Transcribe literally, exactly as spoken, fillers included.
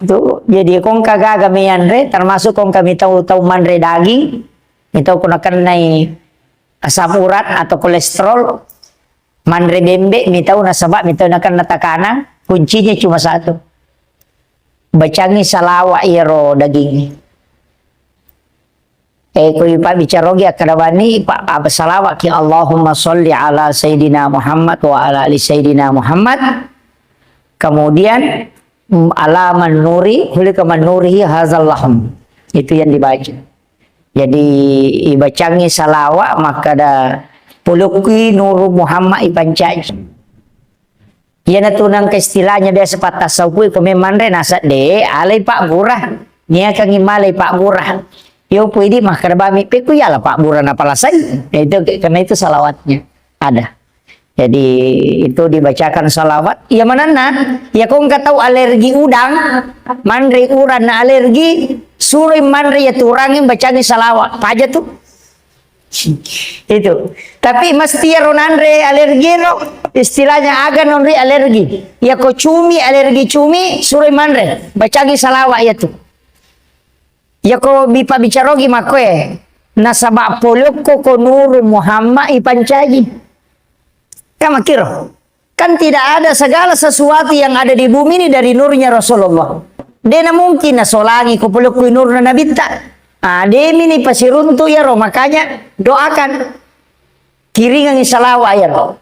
Itu, jadi kongka gaga mi anre, termasuk kongka mi tau, tau manre daging, mi tau kuna kennai asam urat atau kolesterol, manre bembe mi tau nasaba mi tau nakenna takanang, kuncinya cuma satu. Bacangi salawa iyaro daging. Eh, ko ipabbicarogi akkeda bani, pa-, apa, salawat ki, "Allahumma sholli ala Sayyidina Muhammad wa ala ali Sayyidina Muhammad." Kemudian, mm, "Ala man nuri, hulika man nurihi hazal lahm." Itu yang dibaca. Jadi, ibacangi salawat, makkada, "Polokkui nuru Muhammad ipancaji." Iyanatu nangka istilahnya biasa pattasaupui ko memang manre naseng de, alai pabbura. Niakangi malai pabbura. Yo pui di makkada bami, "Pekku yala pabbura napalasai." Nah, itu, karena itu salawatnya ada. Jadi, itu dibacakan salawat. Iya manenna, ya ko engka tau alergi udang, manre urang na alergi, suroi manre ya turangin bacangi salawat. Paja tu. Itu. Tapi mesti ro nanre alergi ro, istilahnya aga nonri alergi. Ya ko cumi, alergi cumi, suroi manre. Bacangi salawat ya tu. Ya ko bipa bicarogi makoe, nasaba polokko ko nuru Muhammad ipancaji. Kan makkiro. Kan tidak ada segala sesuatu yang ada di bumi ini dari nurnya Rasulullah. Dena mungkin nasolangi ko polokko nurna nabitta. Ah, demi ni pasiruntu ya ro, makanya doakan. Kiringangi salawat ya ro.